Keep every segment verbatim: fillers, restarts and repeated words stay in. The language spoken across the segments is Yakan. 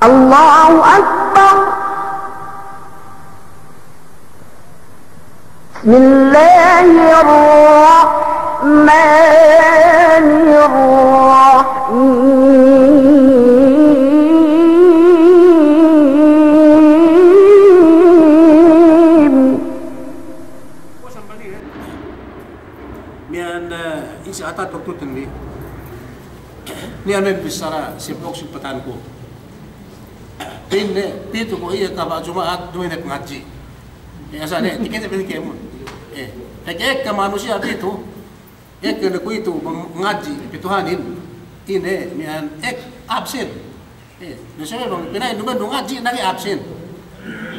الله أكبر. بسم الله الرحمن الرحيم. Miya'an, eh, isi atat waktu tendi. Niya' me' bissara si pokok si patanku. Pa'inne, pitu ko' iye kaba' Juma'at, duma'in ne pangadji'. Eh, asal ne, tikite pa'in kēmon. Eh, pegge' ekka manusiya' pitu, ekka ne kuwe'itu pangadji', pituhanin, ine, miya'an, ek, absen. Eh, bisan bang pina'in duma'in du ngadji', na ga'i absen.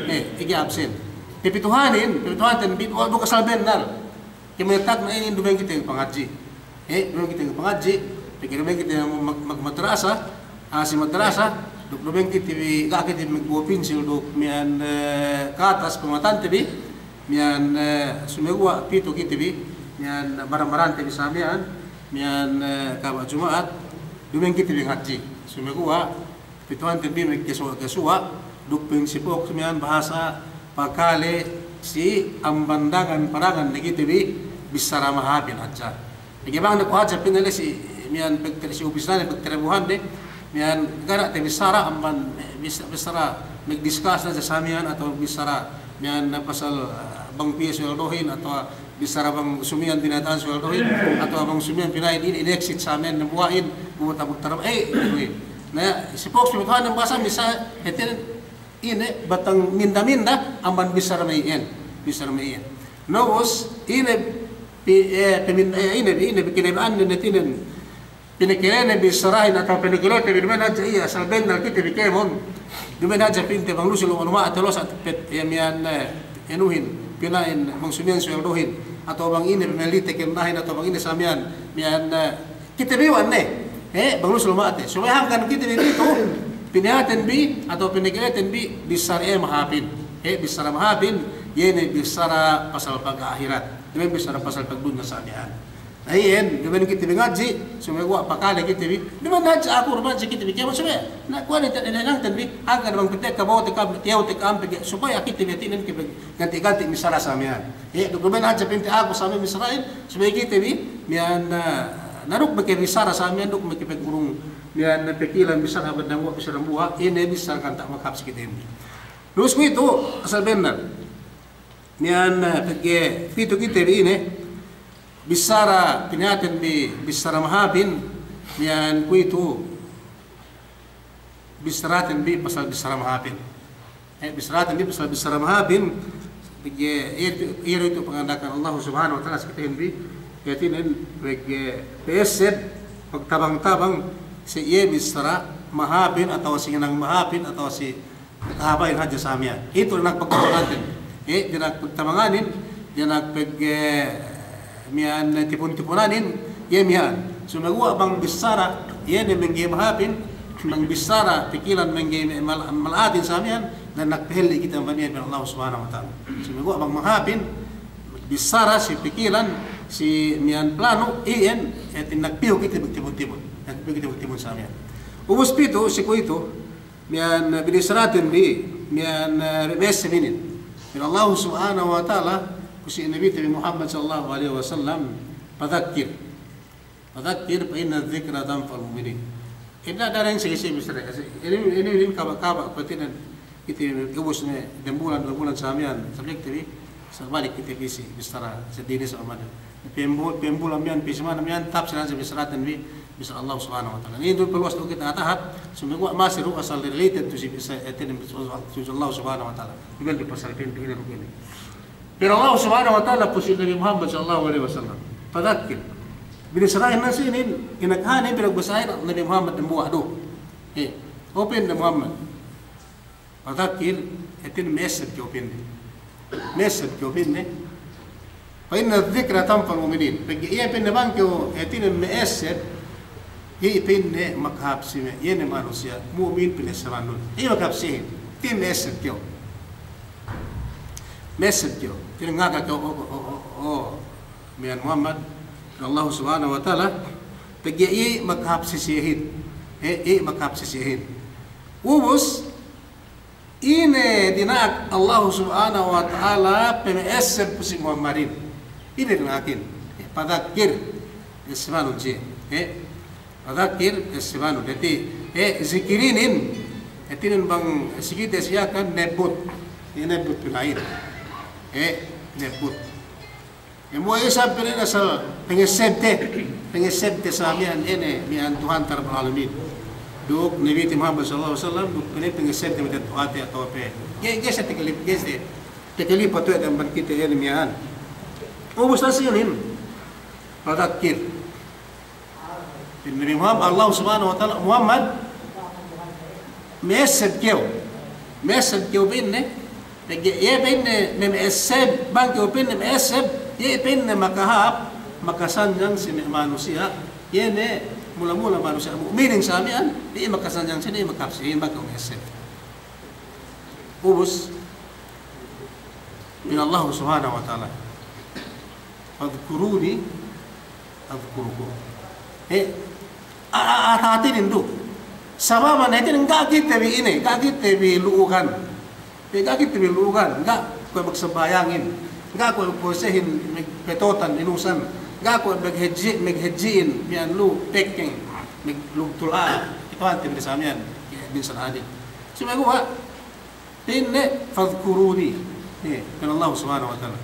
Eh, ga'i absen. Pituhanin, pituhanin bi, du asal bennal. Kēmon takna inin duma'in kite pangadji'. Eh, duma'in kite pangadji', pegge' duma'in kite mag-, mag-, madrasa, ah, si madrasa, duk duma'in kite bi, ga' kite magbuwa' pinsil duk miya'an, eh, katas pamatante bi, miya'an, eh, sumeguwa' pitu kite bi, miya'an baran-barante bi sa miya'an, miya'an, eh, kaba' Juma'at, duma'in kite bi ngadji'. Sumeguwa' pituhanin bi magkasuwa'-kasuwa', duk pa'in si pokok miya'an bahasa pakale si amban dangan-padangan ne kite bi bissara mahāpin hadja. Pegge' bang ne ku hadja pinale si miya'an pagtere-, si upisnane pagterebuhan de, miya'an ga' ne te bissara amban, eh, bis-, bissara magdiskas ne sa miya'an atawa bissara miya'an pasal, eh, bang piye suweldohin atawa bissara bang sumiyan pina'in suweldohin, atawa bang sumiyan pina'in inin exit sa miya'an dambuwa'in, buta-buta, eh, inin. Na, si pokok si pituhanin bahasa bisa, hātinen, ine, batang minda-minda, amban bissara me' iyan, bissara me' iyan. Na ubus, ine, pi-, eh, pamin-, eh, ine, ine, kinabaya'an ne hātinen, pinakale ne bissarahin atawa pinakale te bi duma'in hadja iye, asal bennal kite bi kēmon. Duma'in hadja pa'inte bang lu'u si luma'-luma'te losa' pet, eh, miya'an, eh, anuhin, pina'in bang sumiyan suweldohin, atawa bang ine pamellite kennahin, atawa bang ine sa miya'an, miya'an, eh, kite bi we' ne, eh, bang lu'u si luma'te. Subey hangkan kite bi pitu, pinihaten bi, atawa pinakaleten bi, bissara, eh, mahāpin. Eh, bissara mahāpin, iye ne bissara pasal pag-ahirat. Duma'in bissara pasal pagdunya sa miya'an. Na iyan, duma'in kite bi ngadji', sumeguwa' pakale kite bi. Duma'in hadja aku, duma'in hadja kite bi kēmon, subey. Na kuwe' ne, ne, ne, bi, hangkan bang pete ka bo'ote ka, tiyaw te ka ampe ke, supaya kite bi hātinen ke bi, ganti'-ganti' missara sa miya'an. Eh, duk duma'in hadja pa'inte aku sa miya'an missarahin, supaya kite bi, miya'an, eh, na duk makabissara sa miya'an, duk makapagurung, miya'an pakilan bissara bang dambuwa', bissara dambuwa', ine bissara kan ta' makahāp si kite bi. Terus kuwe'itu, asal bennal. Miya'an, eh, pegge' pitu kite bi ine, bissara, pinihaten bi, bissara mahāpin, miya'an kuwe'itu, bissaraten bi pasal bissara mahāpin. Eh, bissaraten bi pasal bissara mahāpin, pegge' iye tu, iye tu panganda'akan Allah Subhanahu wa Ta'ala si kitehin bi, hātinen pegge' pa'esseb, pagtabang-tabang, si iye bissara mahāpin atawa si hinang mahāpin atawa si kahāpahin hadja sa miya'an. Itu dina'ak pagtabanganin. Eh, dina'ak pagtabanganin, dina'ak pegge', eh, miya'an tipun-tipunanin, iye miya'an. Sumeguwa' bang bissara, iye ne mangga'i mahāpin, bang bissara, pikilan mangga'i mal-, mala'atin sa miya'an, dina'ak pahelli' kite amban iye amban Allah Subhanahu wa Ta'ala. Sumeguwa' bang mahāpin, bissara si pikilan, si miya'an planu, iyan, eh, dina'ak piyu kite magtipun-tipun. Dina'ak piyu kite magtipun sa miya'an. Ubus pitu, si kuwe'itu, miya'an, eh, binissaraten bi, miya'an, eh, me' ma'esseb inin. Pa'in Allah Subhanahu wa Ta'ala, pu si Nabite bi Muhammad sallallahu alaihi wasallam, fadhakkir. Fadhakkir fa inna dhikra tanfa'ul mu'minin. Inda' dareng sigi-sigi bissara. Inin, inin, inin kaba'-kaba', kuwe'itu inin, kite ubus ne, dambulan, duwe bulan sa miya'an, subjek te bi, sa balik kite bi si, bissara, si dini sa miya'an. Pembu-, pembulan miya'an, pisi miya'an, miya'an, tapsir hadja bissaraten bi, bissara Allah Subhanahu wa Ta'ala. Inin du paluwas du kite atahat, sumeguwa' masi du asal related tu si, si, eh, hātinen, tu Allah Subhanahu wa Ta'ala. Iban du pasal pin, pin, pin. Pero Allah Subhanahu wa Ta'ala pu si Nabi Muhammad sallallahu alaihi wasallam. Fadhakkir. Binissarahin ne si inin, inakahanin, pinagbasahin Nabi Muhammad dambuwa' du. Eh, o pa'in Nabi Muhammad. Fadhakkir, hātinen ma'esseb kew pa'inne. Ma'esseb kew pa'inne. Fa inna dhikra tanfa'ul mu'minin. Pegge' iye pa'inne bang kew hātinen ma'esseb, iye pa'inne makahāp si me', iye ne manusiya' mu'min pina'essebannun. Iye makahāp sihin. Hātinen ma'esseb kew. Ma'esseb kew. Hātinen ngaka kew, o, o, o, o, o, miya'an Muhammad, Allah Subhanahu wa Ta'ala, pegge' iye makahāp si siyehin. Eh, iye makahāp si siyehin. Ubus, ine dina'ak Allahu Subhanahu wa Ta'ala pe ma'esseb pu si Muhammadin. Ine dina'akin. Eh, fadhakkir. Essebanun siye. Eh, fadhakkir, essebanun. Hāti, eh, zikirinin. Hātinen bang si kite si Yakan nebbut. Eh, nebbut pina'in. Eh, nebbut. Dembuwa' isab pe ne asal pangessebte, pangessebte sa miya'an ine, miya'an Tuhante Rabbul Alamin. Duk Nabite Muhammad sallallahu alaihi wasallam, duk pe ne pangessebte miya'an Tuhante atawa pe. Ga'i, ga'i sa takalip, ga'i sa takalip patuwe' amban kite ine miya'an. Ubus na sinin, fadhakkir. Pa'in Nabi Muhammad, Allah Subhanahu wa Ta'ala, Muhammad, ma'esseb kew. Ma'esseb kew pa'inne, pegge' iye pa'inne, me-, ma'esseb, bang kew pa'inne ma'esseb, iye pa'inne makahāp, makasannyang si me' manusiya', iye ne mula-mula manusiya' mu'minin sa miya'an, iye makasannyang si, iye makahāp si, iye bang kew ma'esseb. Ubus, pa'in Allah Subhanahu wa Ta'ala. Fadhkuruni adhkurkum. Eh, a-, a-, a-, hātinen du. Sababan hātinen ga' kite bi ine, ga' kite bi lu'ugan. Eh, ga' kite bi lu'ugan, ga' kuwe' magsambahayangin, ga' kuwe' puwasehin, magpetotan inusan, ga' kuwe' maghadji', maghadji'in, miya'an lu pekkeng, maglugtul a'a. Itu hātinen bi sa miya'an, binsan adi. Sumeguwa', Pa'inne, "Fadhkuruni." Eh, pa'in Allah Subhanahu wa Ta'ala.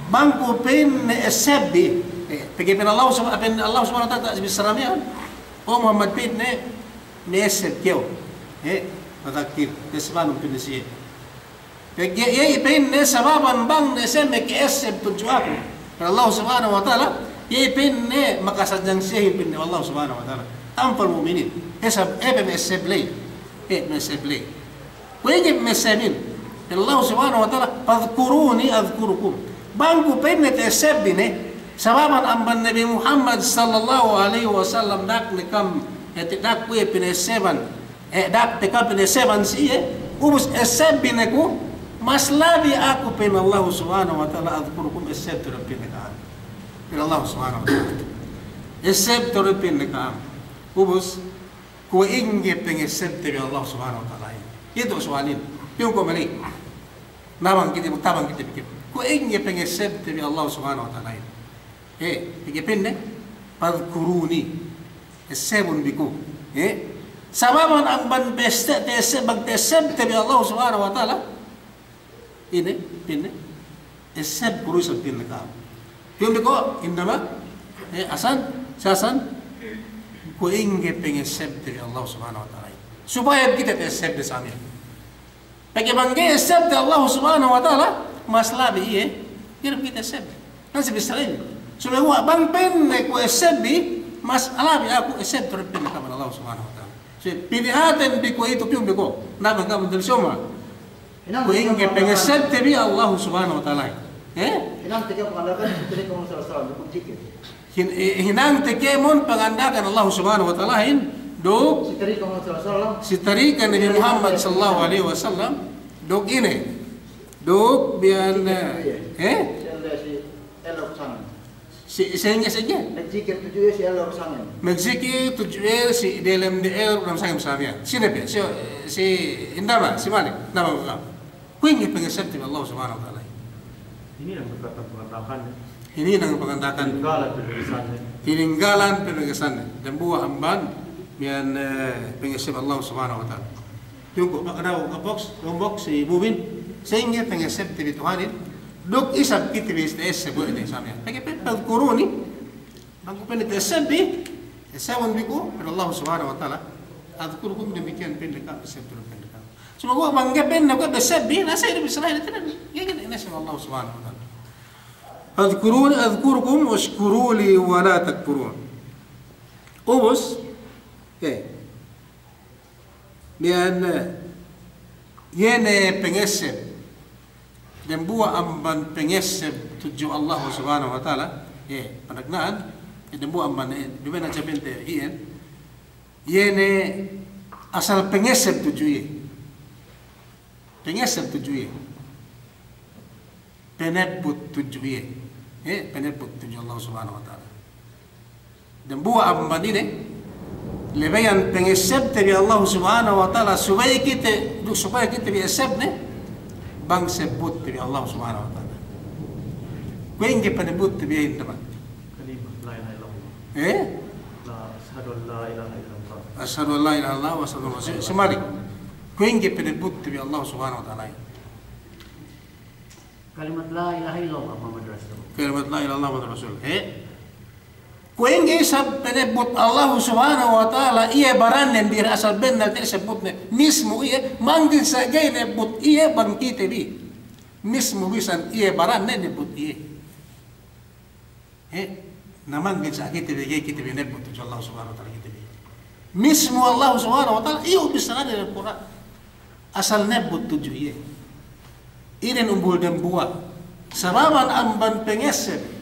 Bang ku pa'inne essebbi, eh, pegge' pa'in Allah Sub-, pa'in Allah Subhanahu wa Ta'ala si bissara miya'an. O Muhammad pa'inne, ma'esseb kew. Eh, fadhakkir, essebanun pa'inne siye. Pegge' iye pa'inne sababan bang ne siye maka'esseb tudju aku. Pa'in Allah Subhanahu wa Ta'ala, iye pa'inne makasannyang siyehin pa'inne Allah Subhanahu wa Ta'ala. Tanfa'ul mu'minin. Esab, eh, pe ma'esseb ley. Eh, ma'esseb ley. Kuwe' ingge ma'essebin? Pa'in Allah Subhanahu wa Ta'ala, "Fadhkuruni adhkurkum." Bang ku pa'inne ta'essebbi ne, sababan amban Nabi Muhammad sallallahu alaihi wasallam da'ak ne kam, eh, da'ak kuwe' pina'esseban, eh, da'ak ne kam pina'esseban si iye, ubus essebbi ne ku, mas labi aku pa'in Allah Subhanahu wa Ta'ala, adhkurkum, esseb te'ed pa'inne ka'am. Pa'in Allah Subhanahu wa Ta'ala. Esseb te'ed pa'inne ka'am. Ubus, Kuwe' ingge pangessebte bi Allah Subhanahu wa Ta'alahin? Itu su'alin. Piyungku' mali. Tabang kite, tabang kite pikil. Kuwe' ingge pangessebte bi Allah Subhanahu wa Ta'alahin? He, pegge' pa'inne, "Fadhkuruni." Essebun bi ku. He? Sababan amban peste, ta'esseb, bang ta'essebte bi Allah Subhanahu wa Ta'ala. Ine, pa'inne, esseb ku du isab pa'inne ka'am. Piyun bi ko', innama, eh, asan, si asan, kuwe' ingge pangessebte bi Allah Subhanahu wa Ta'ala. Supaya kite ta'essebde sa miya'an. Pegge' bang ga'i essebte Allah Subhanahu wa Ta'ala, mas labi iye, ga'i du kite essebde. Kan si bissara inin. Supaya bang pa'inne ku essebbi, mas labi aku esseb te'ed pa'inne ka'am Allah Subhanahu wa Ta'ala. Si, pilihaten bi kuwe'itu piyun bi ko'. Na bang ka'am dal soma. Kuwe' ingge pangessebte bi Allah Subhanahu wa Ta'alahin. Eh? Hinangte ke panganda'akan si tarikan Muhammad sallallahu alaihi wasallam, duk zikir. Hin-, eh, hinangte kēmon panganda'akan Allah Subhanahu wa Ta'alahin, duk si tarikan Muhammad sallallahu alaihi wasallam. Si tarikan Nabi Muhammad sallallahu alaihi wasallam, duk ine. Duk biyan, eh? Si ellew, si ellew sangem. Si, sa'ingge, sa'ingge? Magzikir tudju iye si ellew duk sangem. Magzikir tudju iye si diyalem ellew duk sangem sa miya'an. Sine pe? Si, si, inda ba? Si Malik. Inda ba? Kuwe' ingge pangessebte bi Allah Subhanahu wa Ta'ala. Hininang panganda'akanne. Hininang panganda'akanne. Tininggalan pamagasanne. Tininggalan pamagasanne. Dambuwa' amban miya'an, eh, pangesseb Allah Subhanahu wa Ta'ala. Tunggu', pa'in dahu' kapoks, lombok si mu'min, sa'ingge pangessebte bi Tuhanin, duk isab kite bi ta'esseb we' ne sa miya'an. Pegge' pa'in, "Fadhkuruni," bang ku pa'inne ta'essebbi, essebun bi ku, pa'in Allah Subhanahu wa Ta'ala, "Adhkurkum," damikkiyan pa'inne ka'am, esseb te'ed pa'inne ka'am. Suma ku bang ga'i pa'inne ku ta'essebbi, na sa' iye bissarahin, tiya' ne, ga'i, ga'i, ga'i, esseb Allah Subhanahu wa Ta'ala. "Fadhkuruni adhkurkum washkuru li wa la takfurun." Ubus, eh, Miya'an, eh, iye ne pangesseb. Dambuwa' amban pangesseb tudju Allah Subhanahu wa Ta'ala. Eh, panagna'an, eh, dambuwa' amban, eh, duma'in hadja pa'inte iyan. Iye ne asal pangesseb tudju iye. Pangesseb tudju iye. Panebbut tudju iye. Eh, panebbut tudju Allah Subhanahu wa Ta'ala. Dambuwa' amban ine, Lebeyan pangessebte bi Allah Subhanahu wa Ta'ala, subey kite, duk supaya kite bi essebne, bang sebbut te bi Allah Subhanahu wa Ta'ala. Kuwe' ingge panebbut te bi, indaman? Kalimat la ilaha illallah. Eh? La, ashhadu an la ilaha illallah. Ashhadu an la ilaha illallah wa ashhadu anna Rasul-, sumali. Kuwe' ingge panebbut te bi Allah Subhanahu wa Ta'ala. Kalimat la ilaha illallah Muhammad Rasul. Kalimat la ilaha illallah Muhammad Rasul. Eh? Kuwe' ingge isab panebbut Allah Subhanahu wa Ta'ala, iye barannen bi asal bennal te sebbutne. Mismu iye, manggil sa ga'i nebbut iye bang kite bi. Mismu bisan iye barannen nebbut iye. He, na manggil sa kite bi, ga'i kite bi nebbut tudju Allah Subhanahu wa Ta'ala kite bi. Mismu Allah Subhanahu wa Ta'ala, iyu bissarane dem Kur'an. Asal nebbut tudju iye. Inin umbul dembuwa'. Sababan amban pangesseb.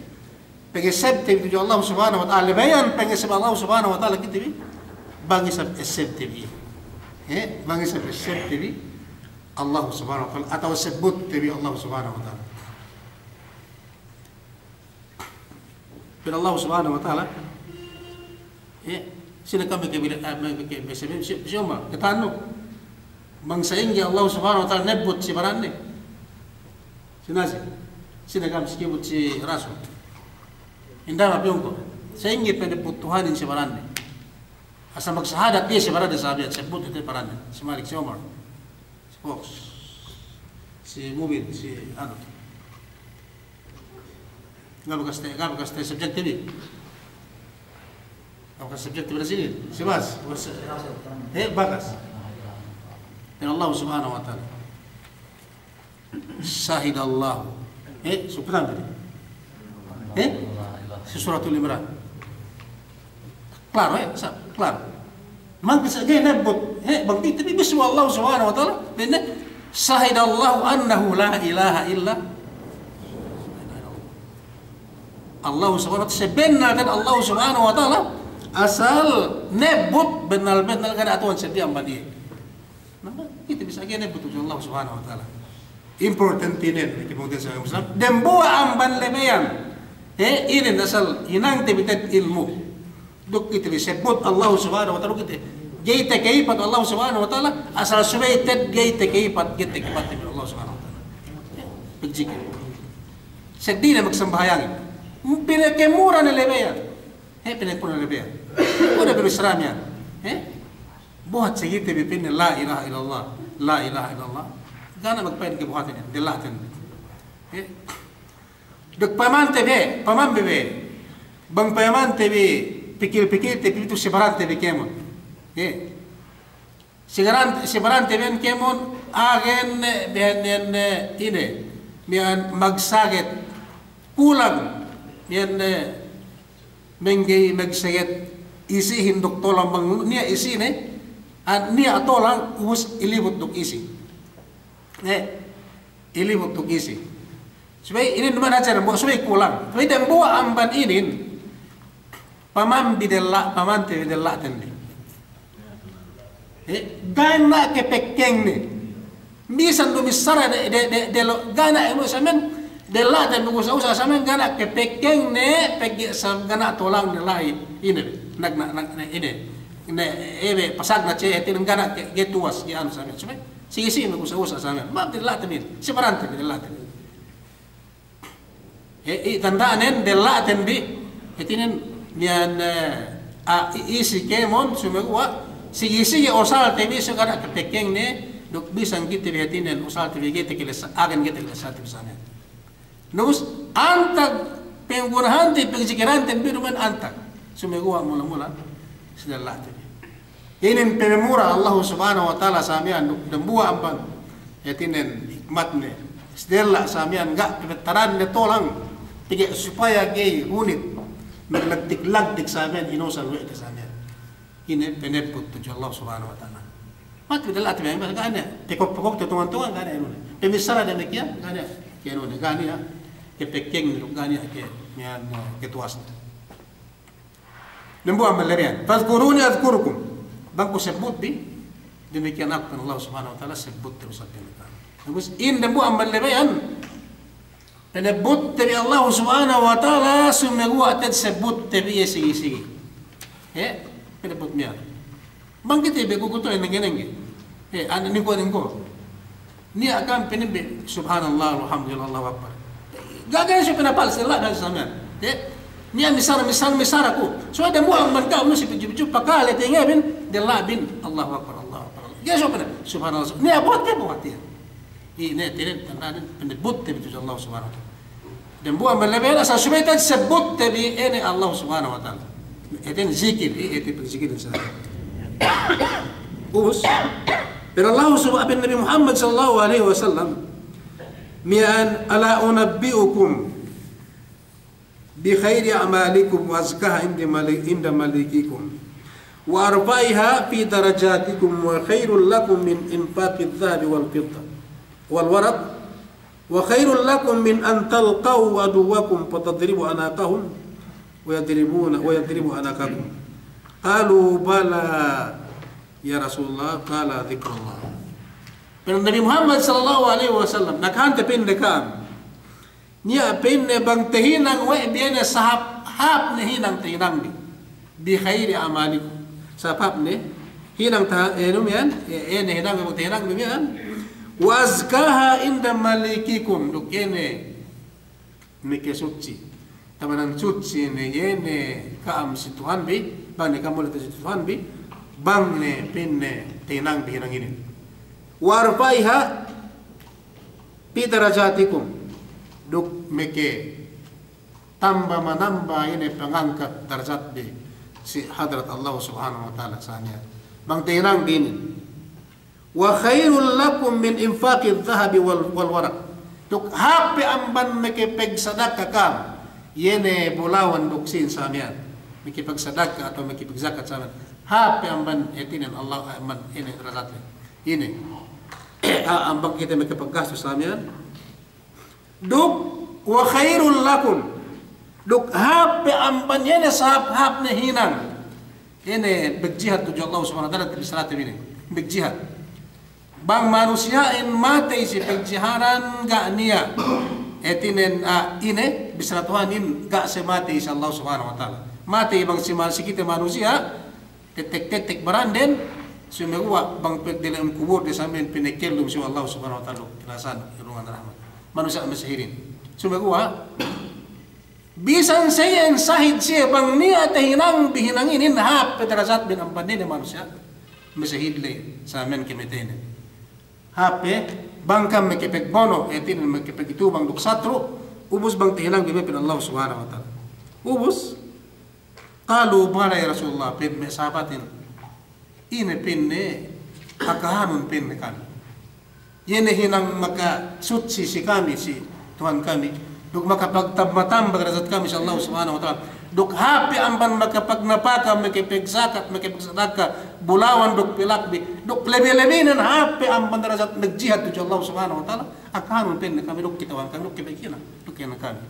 Pangessebte bi tudju Allah Subhanahu wa Ta'ala. Lebeyan pangesseb Allah Subhanahu wa Ta'ala kite bi. Bang isab essebte bi. He, bang isab essebte bi Allah Subhanahu wa Ta'ala. Atawa sebbutte bi Allah Subhanahu wa Ta'ala. Pa'in Allah Subhanahu wa Ta'ala, eh, sine kam ke bila, eh, ke, ke, si, si, si Umar, kata'uhannu. Bang sa'ingge Allah Subhanahu wa Ta'ala nebbut si baranne. Sine si, sine kam si kibut si Rasul. Inda' ma piyungku. Sa'ingge panebbut Tuhanin si baranne. Asal magsahadat iye si baranne sahabat, sebbut itu baranne. Si Malik, si Umar. Si Fox. Si Mubin, si anu. Ga' bakas te, ga' bakas te subjekte bi. Ga' bakas subjekte bi sini. Si Bas. He, bakas. Pa'in Allah Subhanahu wa Ta'ala. Shahidallahu. He, subjekte bi. He? Si Suratul Imran. Klaro, eh, sa-, klaro. Mangkin sa' ga'i nebbut, he, bang kite bi, mismu Allah Subhanahu wa Ta'ala, benne, shahidallahu annahu la ilaha illa. Allah Subhanahu wa Ta'ala, sabennal-bennal Allah Subhanahu wa Ta'ala, asal nebbut bennal-bennal ga' niya' tuwan seddili amban iye. Na, kite bi sa' ga'i nebbut tudju Allah Subhanahu wa Ta'ala. Importantinen, kite bi sa' Islam. Dembuwa' amban lebeyan. He, inin asal hinangte bi te'ed ilmu'. Duk kite bi sebbut Allah Subhanahu wa Ta'ala, kite. Ga'i takalipat Allah Subhanahu wa Ta'ala, asal subey te'ed ga'i takalipat, ga'i takalipat bi Allah Subhanahu wa Ta'ala. Pagjikil. Seddili ne magsambahayangin. Pinakemura ne lebeyan. He, pinakemura ne lebeyan. Kuwe' du pinaseramiyan. He? Buhat si kite bi pa'inne la ilaha illallah, la ilaha illallah. Ga' ne magpa'in kebuhatin, della'ten. He? Duk payamante bi, payamante bi. Bang payamante bi, pikil-pikilte bi tu si barante bi kēmon. He. Si baran-, si barante bi kēmon, agen, bihan, ine, miya'an magsaget. Kulang, miya'an, mengge magsaget isihin duk tolang bang niya' isine, an niya' tolang ubus ilibut duk isi. Eh, ilibut duk isi. Subey inin duma'in hadja dembuwa', subey kulang. Subey dembuwa' amban inin, payamante bi della', payamante bi della'ten bi. Eh, ga' niya' kepekkengne. Bisan du missara de, de, de, de lo, ga' niya' inu samen, della'ten bi usa-usa samen, ga' niya' kepekkengne, pegge' sa ga' niya' tolangne la'i, ine, nag, nag, nag, ine, ne, ebe, pasagna' ce, hātinen ga' niya' ke, ga'i tuwas, ga'i anu samen, samen, sigi-sigi magusa-usa samen, ma della'ten bi, si barante bi della'ten bi. He, i, tanda'nen della'ten bi, hātinen miya'an, eh, a, i, isi kēmon, sumeguwa', sigi-sigi usalte bi, subey ga' niya' kepekkengne, duk bisan kite bi hātinen usalte bi ga'i takilessa, agen ga'i takilessa te bi samen. Na ubus, antag panggunahante, pagjikiranten bi duma'in antag. Sumeguwa' mula-mula, si della'ten bi. Inin pamemura Allah Subhanahu wa Ta'ala sa miya'an duk dembuwa' amban. Hātinen hikmatne. Si della' sa miya'an ga' pabettaranne tolang. Pegge' supaya ga'i hunit. Maglagtik-lagtik sa miya'an inusal we' te sa miya'an. Ine panebbut tudju Allah Subhanahu wa Ta'ala. Mati della'ten bi, ga' niya'. Pekok-pekokte tungan-tungan ga' niya' inune. Pamissara damikkiyan ga' niya' ke inune. Ga' niya' kepekkeng, ga' niya' ke, miya'an, ketuwas. Dembuwa' amban lebeyan. Fadhkuruni adhkurkum. Bang ku sebbut bi, damikkiyan aku, pa'in Allah Subhanahu wa Ta'ala, sebbut terus aku. Terus in dembuwa' amban lebeyan, panebbutte bi Allah Subhanahu wa Ta'ala, sumeguwa' te'ed sebbutte bi iye sigi-sigi. He? Panebbut miya'an. Bang kite bi kukutu nengge-nengge. Eh, anu ningko-ningko. Niya' ka'am pa'inne bi, subhanallah, alhamdulillah, Allahu Akbar. Ga', ga' siye pinapal, sila dan samiyan. Eh, niya' misal, misal, misal aku. So, dambuwa' amban ka'am nu si piju-piju pakale tengnge bin, della bin, Allahu Akbar, Allahu Akbar. Ga' siye pa'inne, subhanallah. Niya' buhat, niya' buhat iyan. Ine, tinen, tandanen, pa'inne butte bi tudju Allah Subhanahu wa Ta'ala. Dambuwa' amban lebe asal subey tasebbut te bi ine Allah Subhanahu wa Ta'ala. Iten zikir, i-, ite pagzikirin sa. Ubus, pa'in Allah Subha-, pa'in Nabi Muhammad sallallahu alaihi wasallam, miya'an, "Ala unabbi'ukum bi khairi a'malikum wa azkaha inda mali-, inda malikikum. Wa arfa'iha fi darajatikum wa khairul lakum min infaqid dhahabi wal fidda, wal waraq." Wa khairul lakum min an talqaw aduwwakum fatadribu anaqahum wa yadribuna, wa yadribu anaqakum. Qalu, "Bala ya Rasulullah." Qala, "Dhikrullah." Pa'in Nabi Muhammad sallallahu alaihi wasallam, nakahante pa'inne ka'am. Niya' pa'inne bang tahinang we' bi ine sahāp, hāp ne hinang tahinang bi. Bi khairi a'malikum. Sahāp ne hinang ta-, eh, nu miya'an, eh, eh, ne hinang, hinang ne miya'an. Wa azkaha inda malikikum. Duk ine makasutsi. Tabanan sutsi ne, ine ka'am si Tuhan bi, bang ne ka'am mole' si Tuhan bi, bang ne pa'inne tahinang bi hinang inin. Wa arfa'iha fi darajatikum. Duk maka tamba-manamba ine pangangkat darajat bi si hadrat Allah Subhanahu wa Ta'ala saniya. Bang tahinang bi inin. Wa khairul lakum min infaqidh dhahabi wal, wal waraq. Duk hāp pe amban makapagsadaka ka'am. Iye ne bulawan duk sīn samiyan. Makapagsadaka atawa makapagjakat samiyan. Hāp pe amban hātinen Allah, amban ine darajatnen. Ine. Ha, amban kite makapaggastu samiyan. Duk wa khairul lakum. Duk hāp pe amban iye ne sahāp-hāp ne hinang. Ine, magjihad tudju Allah Subhanahu wa Ta'ala, bissarate bi ine. Magjihad. Bang manusiya'in matey si pagjiharan ga' niya'. Hātinen, ah, ine, bissara Tuhanin ga' siye matey si Allah Subhanahu wa Ta'ala. Matey bang si ma-, si kite manusiya', tetek-tetek baranden, sumeguwa' bang pegdelem kubur de samiyan pinakellum si Allah Subhanahu wa Ta'ala, kinasan irungan rahmat. Manusiya' masahidin. Sumeguwa', bisan siye sahid siye bang niya' tahinang bi hinang inin hāp pe darajatbin amban ine manusiya' masahid le samiyan kamateynen. Hāp pe bang ka'am makapagbono', hātinen makapagitubang duk satru', ubus bang tahinang bi me' pa'in Allah Subhanahu wa Ta'ala. Ubus, Qalu, "Bala ya Rasulullah," pa'in me' sahabatin. Ine pa'inne, akahanun pa'inne kami. Iye ne hinang makasutsi si kami, si Tuhan kami. Duk makapagtamba-tamba darajat kami si Allah Subhanahu wa Ta'ala. Duk hāp pe amban makapagnapaka, makapagjakat, makapagsadaka, bulawan duk pilak bi. Duk lebe-lebenen hāp pe amban darajat magjihad tudju Allah Subhanahu wa Ta'ala. Akahanun pa'inne kami, duk kata'uhan kami, duk kabagihan, duk hinang kami.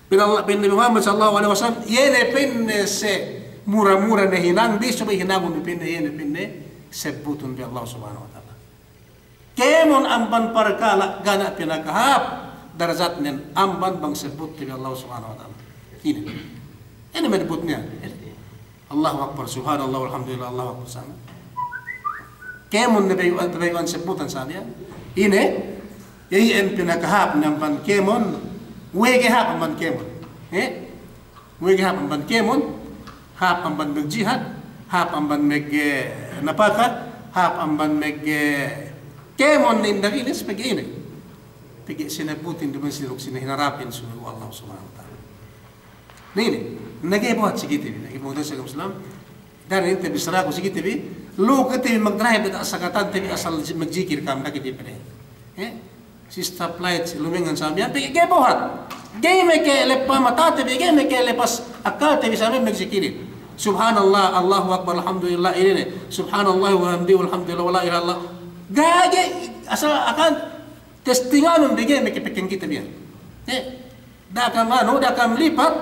Pa'in Allah, pa'in Nabi Muhammad sallallahu alaihi wasallam, iye ne pa'inne si mura-mura ne hinang bi, subey hinangun bi pa'inne, iye ne pa'inne sebbutun bi Allah Subhanahu wa Ta'ala. Kēmon amban parkala' ga' niya' pinakahāp darajatnen amban bang sebbut bi Allah Subhanahu wa Ta'ala. Ine. Ine me' sebbut niya'. Allahu Akbar, subhanallah, walhamdulillah, Allahu Akbar, samiyan. Kēmon ne bayu'an, bayu'an sebbutan samiyan. Ine, iye iyan pinakahāp ne amban kēmon, we' ga'i hāp amban kēmon. Eh? We' ga'i hāp amban kēmon, hāp amban magjihad, hāp amban mag-, eh, napaka, hāp amban mag-, eh, kēmon ne indaginis pegge' ine. Pegge' sinebbutin duma'in si duk sine hinarapin sumeguwa' Allah Subhanahu wa Ta'ala. Na inin, na ga'i buhat si kite bi, na ga'i buhat si agama Islam. Daran inte bissaraku si kite bi, lu'u kite bi magdrahib diyata' sakatante bi asal ji-, magjikir ka'am, da'a kite bi pede. Eh? Si stoplight, si lumengngan samiyan, pegge' ga'i buhat. Ga'i makaleppa matate bi, ga'i makalepas akalte bi samiyan magjikirin. Subhanallah, Allahu Akbar, Alhamdulillah, inin ne. Subhanallah, walhamdi-, walhamdulillah, wala ilaha illallah. Ga'i, ga'i, asal akan testinganun bi ga'i makapekeng kite bi iyan. Eh? Da'a ka'am anu, da'a ka'am lipat,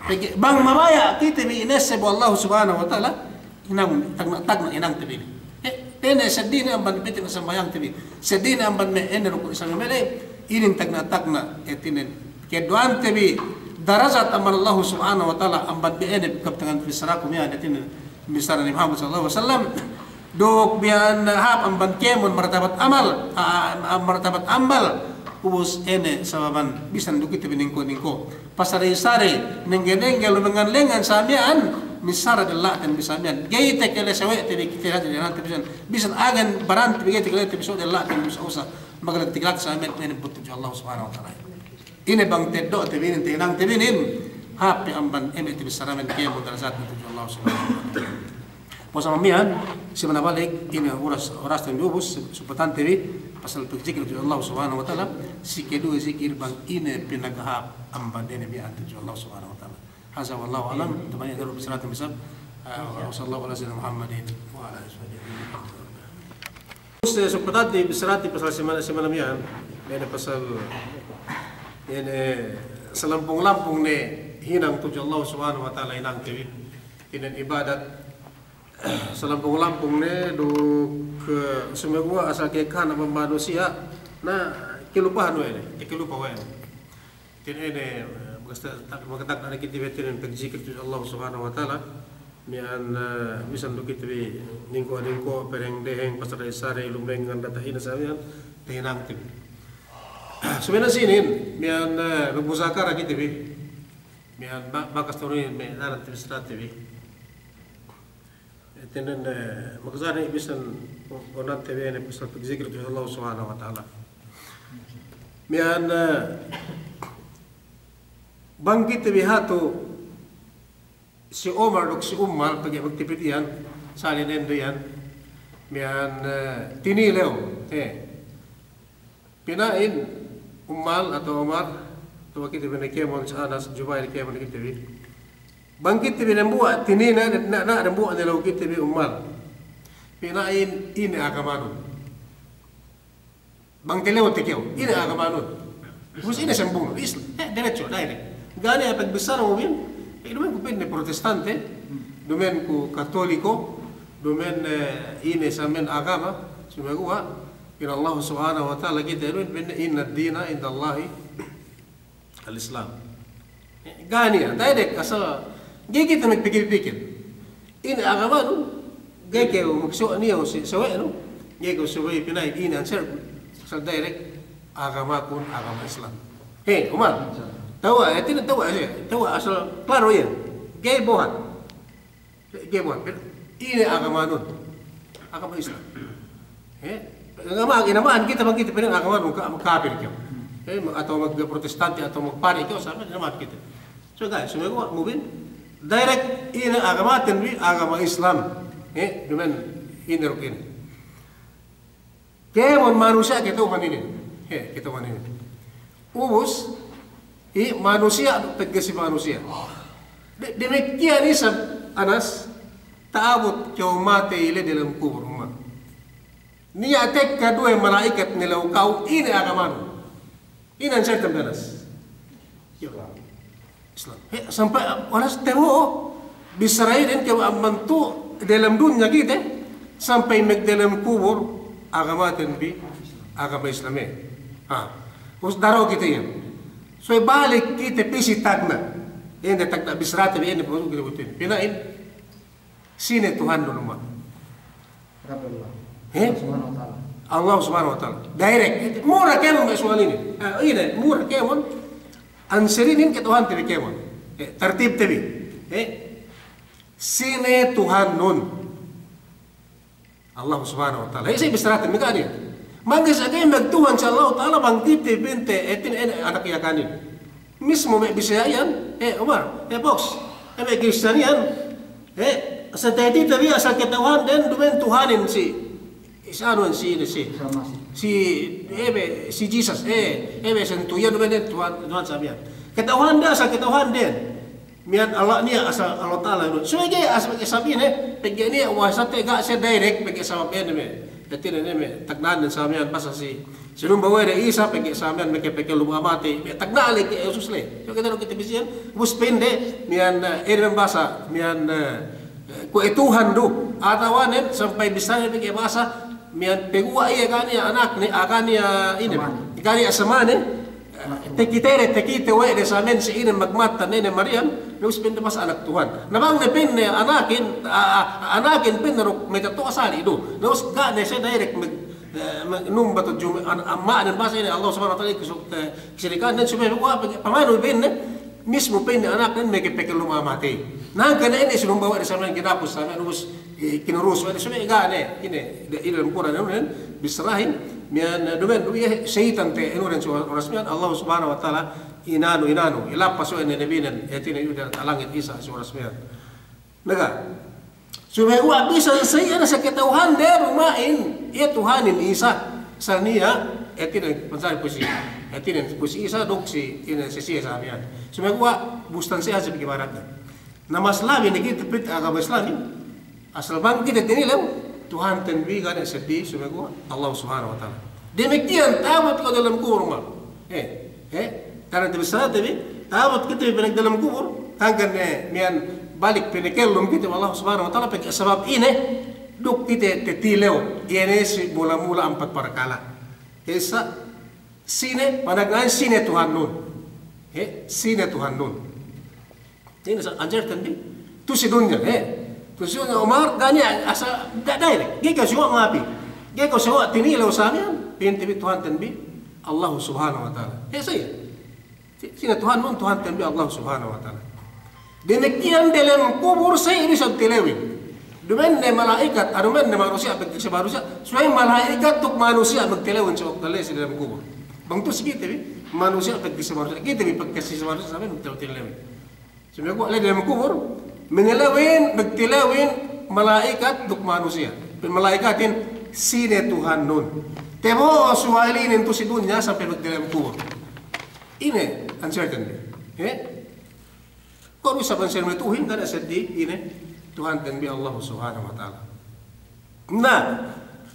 pegge' bang mabaya' kite bi inesseb we' Allah Subhanahu wa Ta'ala, hinang, tagna'-tagna' hinangte bi. Eh, pa'inne seddili amban pa'inte sambahayangte bi. Seddili amban me' ine rukun Islam mele, inin tagna'-tagna', hātinen. Kedduwante bi, darajat amban Allah Subhanahu wa Ta'ala, amban me' ine kabtangan bissaraku miya'an, hātinen, bissara Nabi Muhammad sallallahu alaihi wasallam. Duk miya'an hāp amban kēmon martabat amal, a, a, martabat ambal. Ubus ine sababan bisan du kite bi ningko'-ningko'. Pasari-sari, nengge-nengge, lumengngan-lengngan sa miya'an, missāra della'ten bi sa miya'an. Ga'i takale sawe'te bi kite hadja della'ten bi sa miya'an. Bisan agen barante bi ga'i takale te bi sawe' della'ten bi sa usa. Maglatik-latik sa miya'an, ine but tudju Allah Subhanahu wa Ta'ala. Ine bang teddo'te bi inin, tahinangte bi inin, hāp pe amban eme' te bissāra miya'an kēmon darajatne tudju Allah Subhanahu wa Ta'ala. Puwas amban miya'an, si manabalik, ine oras, orasten bi ubus, supatante bi, pasal pagzikir tudju Allah Subhanahu wa Ta'ala, si keduwe zikir bang ine pinagahāp amban ine miya'an tudju Allah Subhanahu wa Ta'ala. Hadha wallahu a'lam, taman iyan daru bissāraten bi isab, ah, wa sallallahu ala sayyidina Muhammadin wa ala alihi wa sahbihi. Terus, eh, supatante bi bissāraten pasal simana, simana miya'an, ine pasal, ine salampung-lampung ne hinang tudju Allah Subhanahu wa Ta'ala hinangte bi, ine ibadat, salampung-lampung ne duk, eh, sumeguwa' asal kēkan amban manusiya', na kalupahan we' ne, kalupa we' ne. Hātinen, eh, makatagna' ne kite bi hātinen pagzikir tudju Allah Subhanahu wa Ta'ala, miya'an, eh, bisan du kite bi ningko'-ningko', pedeng-deheng, pasari-sari, lumengngan, data ine sa miya'an, tahinangte bi. Subey ne sinin, miya'an, eh, magmuzakara kite bi, miya'an ba-, bakas tu'u inin me' daran te bi, bissārate bi. Hātinen, eh, maksudne bisan onante bi ine pasal pagzikir tudju Allah Subhanahu wa Ta'ala. Miya'an, eh, bang kite bi hatu si Omar duk si Ummal pegge' magtipit iyan, sali' dendu iyan, miya'an, eh, tinilew, eh. Pina'in Ummal atawa Omar, atawa kite bi ne kēmon si Anas, Jubair kēmon kite bi. Bang kite bi dembuwa' tinine, na, na, dembuwa' ne law kite bi Ummal. Pina'in ine agamanun. Bang tilew te kew, ine agamanun. Ubus ine sambungnun, Islam. Eh, derecho, direct. Ga' niya' pagbissāra mu'min, eh, duma'in ku pa'inne Protestante, duma'in ku Katoliko, duma'in, eh, ine sa miya'an agama, sumeguwa' Ine Allah Subhanahu wa Ta'ala kite bi, pa'inne, "Inna ad-dina indallahi al-Islam." Ga' niya', direct, asal ga'i kite magpikil-pikil. Ine agamanun, ga'i kew magsuwa' niya' si sawe'nu, ga'i kew subey pina'in ine answer, asal direct, "Agamakun agama Islam." He, Umar. Tewwa', eh, hātinen tewwa', eh, tewwa', asal klaru iyan. Ga'i bohong. Ga'i bohong, ine agamanun? Agama Islam. Eh, agama, ine ma'ana kite bang kite pa'in agamanun ka-, kapil kew. Eh, atawa magprotestante, atawa magpare' kew, sa miya'an, ine ma'ana kite? So, ga'i, sumeguwa' mu'min, direct, ine agamaten bi, agama Islam. Eh, duma'in ine duk ine. Kēmon manusiya' kata'uhan inin. He, kata'uhan inin. Ubus, i manusiya' pegge' si manusiya'. De-, damikkiyan isab Anas, ta'abut kew matey la'i dalem kubul, Umar. Niya' tekka duwe mala'ikat nilew kew, ine agamanun? Ine answerten bi Anas? Islam. He, sampay, Anas, te'ed, bissāra inin ke amban tu'u dalem dunya kite, sampay magdalem kubul, agamaten bi agama Islam, eh. Ha. Ubus daru kite iyan. So, balik kite pī si tagna'. Iyan tagna' bissāraten bi, iyan pī si tagna'. Pina'in, sine Tuhannun, Umar? Rabbi Allah. He? Allah Subhanahu wa Ta'ala. Allah Subhanahu wa Ta'ala. Direct. Mura kēmon me' suwal inin. Eh, ine, mura kēmon. Answer inin kata'uhante bi kēmon. Eh, tartibte bi. Eh, sine Tuhannun? Allah Subhanahu wa Ta'ala. He, sa bissāraten bi ga' niya'. Mangga'i sa ga'i magtuhan si Allah Ta'ala bang kite pa'inte, eh, hātinen, eh, anak Yakanin. Mismu me' Bisaya iyan, eh, Umar, eh, boss, eh, me' Kristiyan iyan, eh, sa taytite bi asal kata'uhanden duma'in Tuhanin si, si anu, si, si, si, eh, me', si Jesus, eh, eh, me' santu iyan duma'in Tuhan, Tuhan sa miya'an. Kata'uhanden asal kata'uhanden. Miya'an Allah niya' asal Allah Ta'ala. So, ga'i asal pegge' isab ine, pegge' niya' wasate ga' siye direct, pegge' sabab ine me'. Hātinen ine me', tagna'an sa miya'an basa si Sinumba we' de Isa, pegge' sa miya'an meke-, pegge' lubu' matey, me' tagna' le ke Yesus le. So kite du kite bi siye, ubus pa'inde, miya'an, eh, ine me' bahasa, miya'an, eh, kuwe' Tuhan du. Atawa ne, sampay bissā ne pegge' bahasa, miya'an paguwa' iye ga' niya' anakne, ah, ga' niya' ine, ga' niya' samane, eh, takite de, takite we' de sa miya'an si ine magmattan ine Mariyam, Na ubus pa'inne basa anak Tuhan. Na bang ne pa'inne anakin, a, a, anakin pa'inne duk matto'a sali' du. Na ubus ga' ne siye direct mag-, eh, mag-, numba tudju an-, amma'nen basa ine Allah Subhanahu wa Ta'ala, ikus-, eh, kisirikanen, subey we' guwa' pamanu pa'inne, mismu pa'inne anaknen meke-, pekellum a'a matey. Na hangkan ine sinumba we' de samiyan, kinapus samiyan, ubus, eh, kinurus we' de, subey ga' ne, ine, de-, ine dem Kur'an, ine, bissarahin, miya'an, eh, duma'in, du iye seyitan te, ine, oras miya'an, Allah Subhanahu wa Ta'ala, inanu, inanu, ilappas we' ne nabinen, hātinen, iyu' diyalem langit Isa, si oras miya'an. Naga. Subey guwa' bisan sa iye ne sa kata'uhande duma'in, iye Tuhanin Isa. Sa niya', hātinen, pansari pu'un si, hātinen, pu'un si Isa, duk si, ine, si siye sa miya'an. Subey guwa', bustan siye sa pegge' ibaratnen. Na mas labi ne kite pit agama Islamin. Asal bang kite tinilew, Tuhanten bi ga' ne seddili, subey guwa', Allah Subhanahu wa Ta'ala. Damikiyan ta'abut kew diyalem kubur, ma. Eh, eh, karna tabissarate bi, ta'abut kite bi panagdiyalem kubur, hangkan, eh, miya'an balik pinakellum kite we' Allah Subhanahu wa Ta'ala, pegge' sabab ine, duk kite tatilew, iye ne si mula-mula ampat parkala'. Isa, sine, panagna'an sine Tuhannun. Eh, sine Tuhannun. Ine sa answerten bi. Tu'u si dunya, eh. Tu'u si dunya, Umar, ga' niya' asal, ga' direct. Ga'i kew siwa' mapi. Ga'i kew siwa' tinilew samiyan. Pa'inte bi Tuhanten bi, Allahu Subhanahu wa Ta'ala. Eh, sa iye. Si-, sine Tuhannun, Tuhanten bi Allahu Subhanahu wa Ta'ala. Damikiyan diyalem kubur sa iye du isab tilewin. Duma'in ne mala'ikat, duma'in ne manusiya', pegge' si manusiya', subey mala'ikat duk manusiya' magtilewin si waktu la'i si diyalem kubur. Bang tu'u si kite bi, manusiya' pegge' si manusiya', kite bi pegge' si manusiya', subey magtilew-tilewin. Subey guwa' la'i diyalem kubur, minilewin, magtilewin, mala'ikat duk manusiya'. Pa'in mala'ikatin, sine Tuhannun. Tabo'o suwal inin tu'u si dunya sampay magdiyalem kubur. Ine answerten bi. Eh? Kuwe' du isab answer matu'uhin, ga' ne seddili, ine, Tuhanten bi Allahu Subhanahu wa Ta'ala. Na,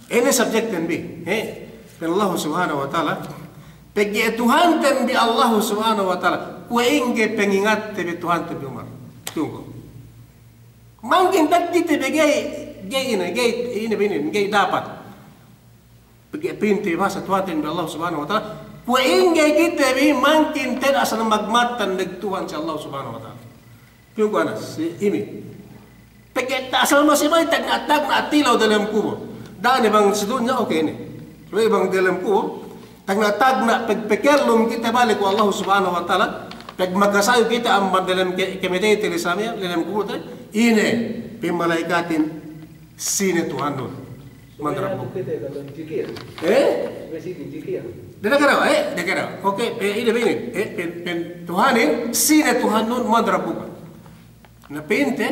ine subjectten bi, he? Pa'in Allahu Subhanahu wa Ta'ala, pegge' Tuhanten bi Allahu Subhanahu wa Ta'ala, kuwe' ingge pangingatte bi Tuhanten bi Umar. Tunggu. Mangkin takite bi ga'i, ga'i ine, ga'i ine bi ine, ga'i dapat. Pegge' pa'inte bi basa Tuhanten bi Allah Subhanahu wa Ta'ala. Kuwe' ingge kite bi mangkin te'ed asal magmattan duk Tuhan si Allah Subhanahu wa Ta'ala. Piyungku anas, si imi. Pegge' asal masi balik tagna'-tagna' tilew diyalem kubur. Da'a ne bang si dunya, oke ne. Kuwe' bang diyalem kubur, tagna'-tagna' pag-, pagpakellum kite balik we' Allah Subhanahu wa Ta'ala. Pagmakasayu kite amban diyalem ke-, kamateyte bi samiyan, diyalem kubur te. Ine, pa'in mala'ikatin, sine Tuhannun? Man rabbuka? Eh? Da'a kada'a, eh? Da'a kada'a. Oke, eh, ine bi inin. Eh, pa'in, pa'in Tuhanin, sine Tuhannun, man rabbuka? Na pa'inte?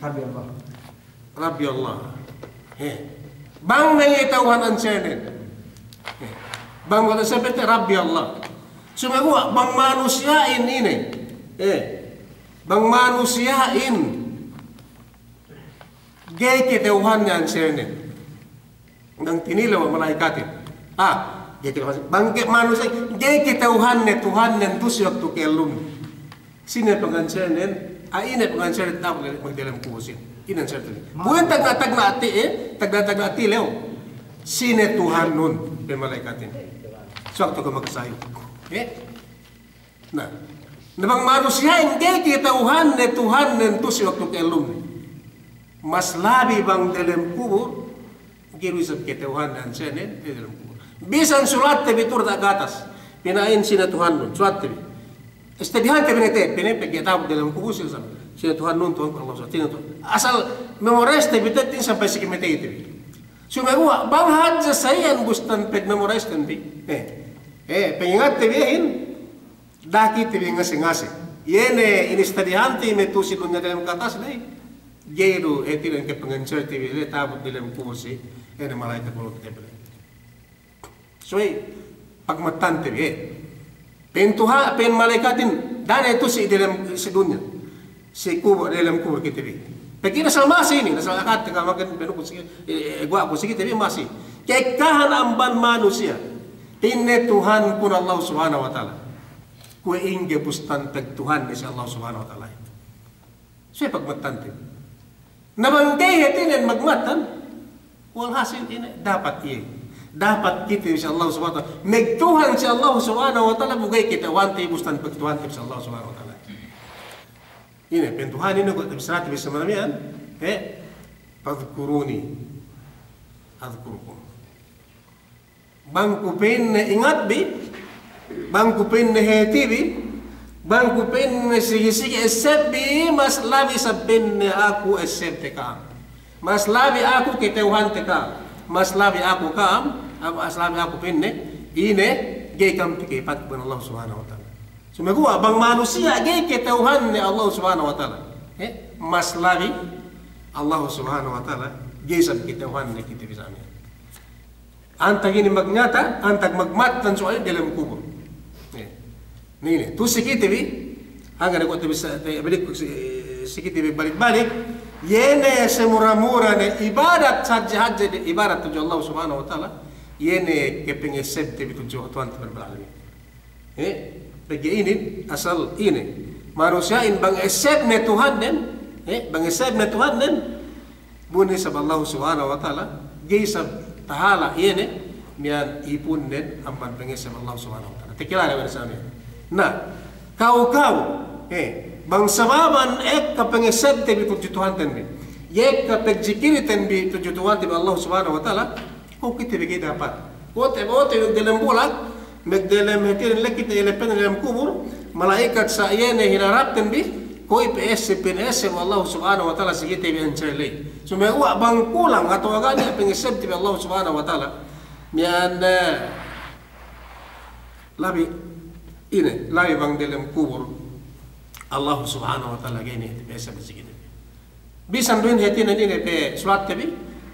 Rabbi Allah. Rabbi Allah. Eh. Bang me' kata'uhan answernen. Eh. Bang me' kata'uhan answernen, Rabbi Allah. Sumaguwa', bang manusiya'in ine. Eh. Bang manusiya'in ga'i kata'uhanne answernen. Bang tinilew we' mala'ikatin. Ah, ga'i kata'uhanne. Bang ke manusiya', ga'i kata'uhanne Tuhannen tu'u si waktu ka'ellumne. Sine panganswernen, ah, ine panganswernen ta'abut magdiyalem kubur sine. Ine answernen. Buwin tagna'-tagna' ti-, eh, tagna'-tagna' tilew. Sine Tuhannun, pa'in mala'ikatin. Si waktu ka'u makasayu. Eh? Na, na bang manusiya'in ga'i kata'uhanne Tuhannen tu'u si waktu ka'ellumne. Mas labi bang diyalem kubur, ga'i du isab kata'uhanne answernen, diyalem kubur. Bisan sulatte bi tu'u diyata' gatas. Pina'in sine Tuhannun, sulatte bi. Istadihante bi ne te, pa'in pegge' ta'abut diyalem kubur sine sa. Sine Tuhannun, Tuhanku Allah, sine Tuhan. Asal memorize te bi te, sampay si kamateyte bi. Sumaguwa', bang hadja sa iyan bustan pag-memorize ten bi. Eh, eh, pangingatte bi iyehin. Da'a kite bi ngase-ngase. Iye ne inistadihante me' tu'u si dunya diyalem gatas ley. Ga'i du, eh, hātinen ke panganswerte bi, ley ta'abut diyalem kubur si, eh, ne mala'ikat walu kite bi ley. Subey, pagmattante bi, eh. Pa'in Tuhan, pa'in mala'ikatin, da'a ne tu'u si diyalem, si dunya. Si kubur, diyalem kubur kite bi. Pegge' ne asal masi inin, asal akad te kamakan penukun si, eh, eh, guwa' ku si kite bi masi. Ka'ekkahan amban manusiya'. Pa'inne Tuhankun Allah Subhanahu wa Ta'ala. Kuwe' ingge bustan pagtuhanne si Allah Subhanahu wa Ta'ala. Subey pagmattante. Na bang ga'i hātinen magmattan, walhasil ine, dapat iye. Dapat kite si Allah Subhanahu wa Ta'ala. Magtuhan si Allah Subhanahu wa Ta'ala, bu ga'i kata'uhante bustan pagtuhante si Allah Subhanahu wa Ta'ala. Ine, pa'in Tuhan ine, ko' bissarate bi samiyan, he? Fadhkuruni adhkurkum. Bang ku pa'inne ingat bi, bang ku pa'inne hāti bi, bang ku pa'inne sigi-sigi esseb bi, mas labi isab pa'inne aku essebte ka'am. Mas labi aku kata'uhante ka'am. Mas labi aku ka'am, mas labi aku pa'inne, ine, ga'i ka'am takipatku we' Allah Subhanahu wa Ta'ala. Sumeguwa' bang manusiya' ga'i kata'uhanne Allah Subhanahu wa Ta'ala, he? Mas labi Allah Subhanahu wa Ta'ala ga'i isab kata'uhanne kite bi samiyan. Antag inin magnyata, antag magmattan su'al delem kubul. Eh. Inin, tu'u si kite bi, hangkan ne ko' te bisa, te, balik, si, si kite bi balik-balik, iye ne samura-mura ne ibadat hadja-hadja de ibadat tudju Allah Subhanahu wa Ta'ala, iye ne kapangessebte bi tudju Tuhante bi Rabbul Alamin. Eh, pegge' inin asal ine. Manusiya'in bang essebne Tuhannen, eh, bang essebne Tuhannen, bu ne isab Allah Subhanahu wa Ta'ala, ga'i isab tahala' iye ne, miya'an ipunnen amban pangesseb Allah Subhanahu wa Ta'ala. Takilale we' ne samiyan. Na, kaw-kaw, eh, bang sababan ekka pangessebte bi tudju Tuhanten bi, ekka pagzikirten bi tudju Tuhante bi Allah Subhanahu wa Ta'ala, ko' kite bi ga'i dapat. Ko' te, ko' te bi delem bulak, magdelem hātinen la'i kite ilepen delem kubul, mala'ikat sa' iye ne hinarapten bi, ko' ipe esseb, pa'in esseb Allah Subhanahu wa Ta'ala si kite bi ansel ley. Sumeguwa' bang kulang atawa ga' niya' pangessebte bi Allah Subhanahu wa Ta'ala, miya'an, eh, labi, ine, labi bang delem kubul Allah Subhanahu wa Ta'ala ga'i niya' pa'esseb si kite bi. Bisan du in hātinen ine pe sulatte bi,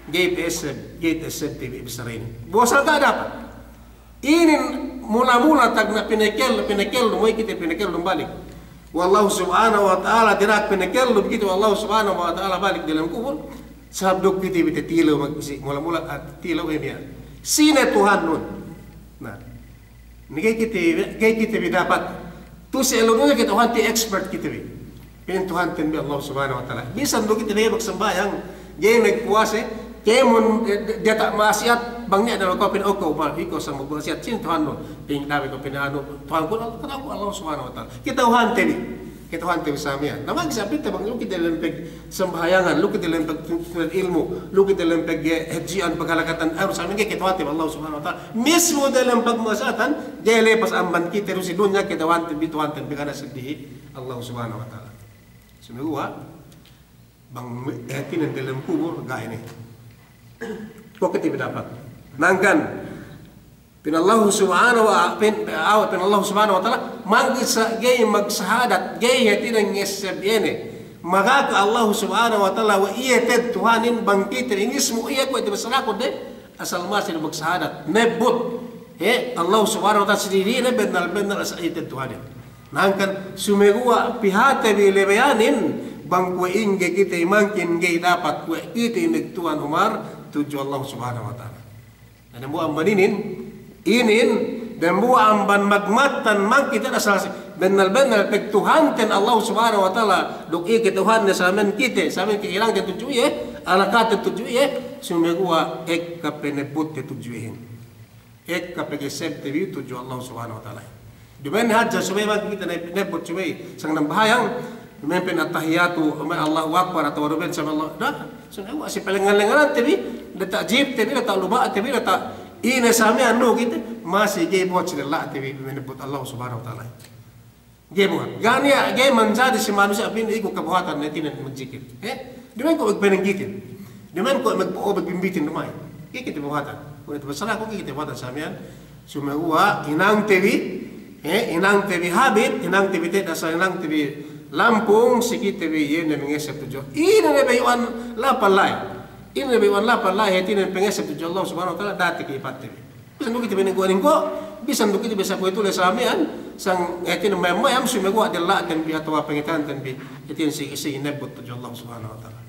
ga'i pa'esseb, ga'i ta'essebte bi bissara inin. Bu asal ga' dapat. Inin mula-mula tagna' pinakellum, pinakellum, we' kite pinakellum balik we' Allah Subhanahu wa Ta'ala, dina'ak pinakellum kite we' Allah Subhanahu wa Ta'ala balik delem kubul, sabab duk kite bi tatilew mag-, si, mula-mula, ah, tilew, eh, miya'an. Sine Tuhannun? Na. Inin ga'i kite, ga'i kite bi dapat. Tu'u si ellew dunya kite Tuhante expert kite bi. Pa'in Tuhanten bi Allah Subhanahu wa Ta'ala. Bisan du kite bi ga'i magsambahayang, ga'i magpuwase, kēmon, eh, diyata' ma'asiyat, bang niya' dahu' kew pa'in, "O kew, bang ikaw sa' magma'asiyat, sine Tuhannun?" Pa'in, "Da'a bi kew pa'in anu, Tuhanku, Tuhanku Allah Subhanahu wa Ta'ala." Kata'uhante bi. Kata'uhante bi samiyan. Na, magi sa' pite bang lu kite lempeg sambahayangan, lu kite lempeg tuntut ilmu', lu kite lempeg, eh, hadji'an, paghalakatan, eh, samiyan ga'i kata'uhante bi Allah Subhanahu wa Ta'ala. Mismu delem pagma'asiyatan, ga'i lepas amban kite du si dunya kata'uhante bi Tuhanten bi, karna' seddihi Allah Subhanahu wa Ta'ala. Sumeguwa' bang, eh, hātinen delem kubul, ga'i ne. Ko' kite bi dapat. Hangkan, pa'in Allah Subhanahu wa, pa'in, aw, pa'in Allah Subhanahu wa Ta'ala, manggi sa' ga'i magsahadat, ga'i hātinen ngesseb iye ne. Magaka Allah Subhanahu wa Ta'ala we' iye te'ed Tuhanin bang kite bi, mismu iye kuwe' te bi salaku de, asal masi du magsahadat. Nebbut. He, Allah Subhanahu wa Ta'ala si diri'ne bennal-bennal asal iye te'ed Tuhanin. Na hangkan sumeguwa' pihate bi lebeyanin, bang kuwe' ingge kite mangkin ga'i dapat kuwe' kite magtuwan umar tudju Allah Subhanahu wa Ta'ala. Na dambuwa' amban inin, inin, dambuwa' amban magmattan mangkiten asal si, bennal-bennal pagtuhanten Allah Subhanahu wa Ta'ala, duk iye katuhanne samen kite, samen kahilangte tudju iye, alakaten tudju iye, sumeguwa' ekka panebbutte tudju iyehin. Ekka pagessebte bi tudju Allah Subhanahu wa Ta'ala. Duma'in hadja subey bang kite ne-, nebbut subey, sangem nambahayang, duma'in pa'in attahiyatu, duma'in Allahu Akbar, atawa duma'in subhanallah. Da, subey si palengngan-lengnganante bi, diyata' jipte bi, diyata' luba'te bi, diyata' ine samiyan nu kite, masi ga'i buhat si della'te bi, duma'in nebbut Allah Subhanahu wa Ta'ala. Ga'i buhat. Ga' niya', ga'i manjari si manusiya' pa'in iku kabuhatan ne hātinen magjikil. He? Duma'in kuwe' magpanenggitin. Duma'in kuwe' magpo'o magbimbitin duma'in. Ga'i kite buhatan. Kuwe' te bi salaku ga'i kite buhatan samiyan. Sumeguwa' hinangte bi, he, hinangte bi habit, hinangte bi te'ed asal hinangte bi lampung, si kite bi iye ne mangesseb tudju. Ine ne bayu'an lapal la'i. Ine ne bayu'an lapal la'i, hātinen pangesseb tudju Allah Subhanahu wa Ta'ala, dati ka'ipatte bi. Bisan du kite bi ningko'-ningko', bisan du kite bi sakuwe' tule samiyan, sang hātinen mayam-mayam, sumeguwa' della'ten bi atawa pangateyanten bi, hātinen si, si inebbut tudju Allah Subhanahu wa Ta'ala.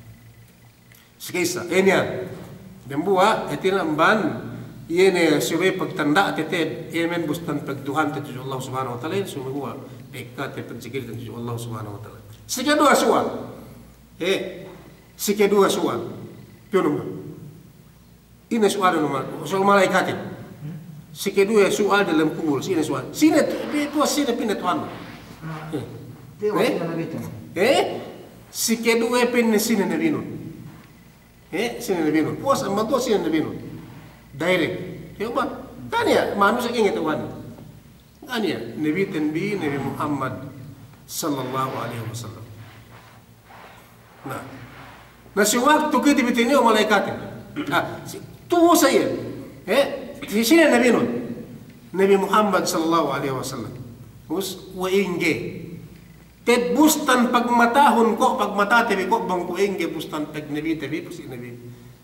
Sike issa, iye ne iyan. Dambuwa', hātinen amban, iye ne subey pagtanda'te te'ed, iye men bustan pagtuhante tudju Allah Subhanahu wa Ta'ala, sumeguwa' pekkate pagzikirte tudju Allah Subhanahu wa Ta'ala. Sike duwe suwal. He, sike duwe suwal. Piyu number? Ine suwal number? Suwal mala'ikatin. Sike duwe suwal diyalem kubul. Sine suwal? Sine tu-, pi-, tuwa sine pa'inne Tuhan? Eh? Dewa, eh? Sine nabitin. Eh? Si keduwe pa'inne sine nabinun. Eh? Sine nabinun. Puwas amban tu'u sine nabinun. Direct. Ka'u ba? Ga' niya', manusiya' kēngge Tuhan. Ga' niya', nabiten bi Nabi Muhammad sallallahu alaihi wasallam. Na, na si waktu kite bi tinilew mala'ikatin. Ah, si, tu'u sa iye. Eh, si sine nabinun? Nabi Muhammad sallallahu alaihi wasallam. Us, we' ingge. Te'ed bustan pagmatahun ko', pagmatate bi ko' bang kuwe' ingge bustan pagnabite bi, si Nabi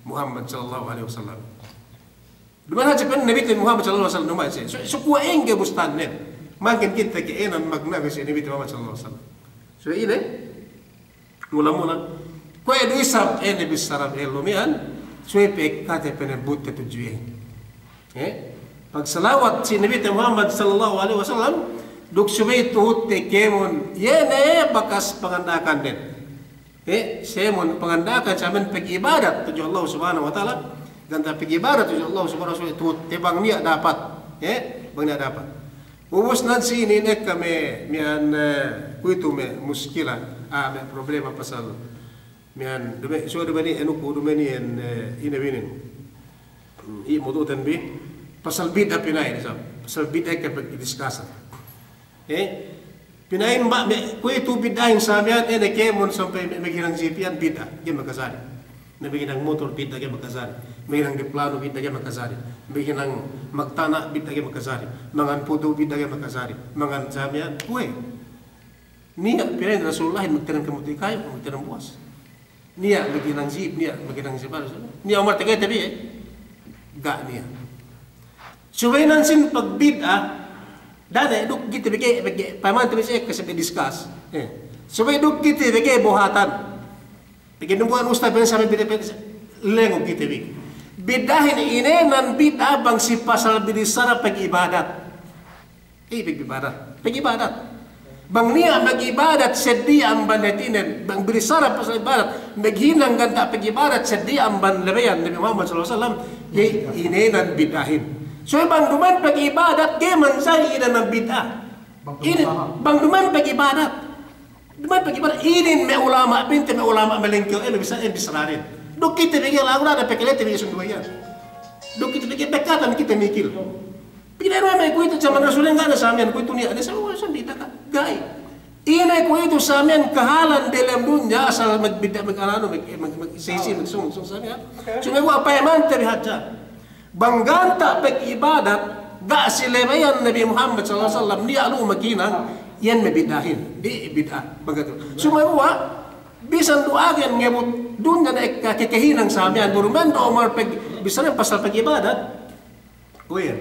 Muhammad sallallahu alaihi wasallam. Duma'in hadja pa'in Nabi Muhammad sallallahu alaihi wasallam, duma'in siye. So, so kuwe' ingge bustannen. Mangkin kite ka'ēnan magnabi si Nabi Muhammad sallallahu alaihi wasallam. So, ine, mula-mula. Kuwe' du isab, eh, Nabi bissara ellu miya'an, subey pe kate penebutte tudju iye. Eh? Pagsalawat si Nabi Muhammad sallallahu alaihi wasallam, duk subey tuhutte kēmon, iye ne bakas panganda'akanden. Eh, semon panganda'akan samen pag'ibadat tudju Allah Subhanahu wa Ta'ala, ganta' pag'ibadat tudju Allah Subhanahu wa Ta'ala, tuhutte bang niya' dapat, eh, bang niya' dapat. Ubus nan si inin ekka me', miya'an, eh, kuwe'itu me' muskila, ah, me' problema pasal, miya'an, dume, so dume ni, enuku, dume ni en, eh, ine binin. Hmm, i' mudu'ten bi, pasal bid'a pina'in, sa, pasal bid'a ekka pagdiscuss. Eh, pina'in ba, me', kuwe'itu bid'ahin sa miya'an, ine kēmon sampay me', maghinang jeep iyan bid'a, ga'i makajari. Na maghinang motor bid'a, ga'i makajari. Maghinang eroplano bid'a, ga'i makajari. Maghinang magtana' bid'a, ga'i makajari. Mangan putu bid'a, ga'i makajari. Mangan sa miya'an, kuwe'. Niya' pina'in Rasulullahin magtedem kamuti kayu, magtedem buwas. Niya' maghinang jeep, niya' maghinang jeep, niya' umar tegete bi, eh? Ga' niya'. Subey nan sin pagbid'a, da'a ne duk kite bi ga'i, ga'i, payamante bi siye ekka sampay discuss. Eh. Subey duk kite bi ga'i buhatan. Pegge' dumbuwa' ustad pa'in sampay bid'a, pa'in sa-, lengo kite bi. Bid'ahin ine nan bid'a bang si pasal binissara pag'ibadat. Eh, pag'ibadat. Pag'ibadat. Bang niya' mag'ibadat seddili amban hātinen, bang binissara pasal ibadat, maghinang ganta' pag'ibadat seddili amban labeyan Nabi Muhammad sallallahu alaihi wasallam, iye ine nan bid'ahin. So bang duma'in pag'ibadat, ga'i manjari ine nan bid'a. Ine, bang duma'in pag'ibadat. Duma'in pag'ibadat, inin me' ulama', pa'inte me' ulama' malengkew, eh, me' bissā, eh, bissāhin. Duk kite bi ga'i lagu na, pegge' ley te bi isun duwe iyan. Duk kite bi ga'i bekkatan kite mikil. Pegge' ne me' kuwe'itu jaman Rasulin ga' ne sa miya'an kuwe'itu niya', ne sa, oh, sa bid'a ka. Ga'i. Ine kuwe'itu sa miya'an kahalan delem dunya asal magbid'a, mag-, anu, mag-, mag-, mag-, sisi, magsung, sung sa miya'an. Sumeguwa' payamante bi hadja. Bang ganta' pag'ibadat, ga' si labeyan Nabi Muhammad sallallahu alaihi wasallam, niya' lu maghinang, iyan me' bid'ahin. Di' bid'a, bang ganta'. Sumeguwa', bisan du agen ngebut dunya ne ekka kekehinang sa miya'an, buru men du umar pag-, bisan pasal pag'ibadat. Kuwe' iyan.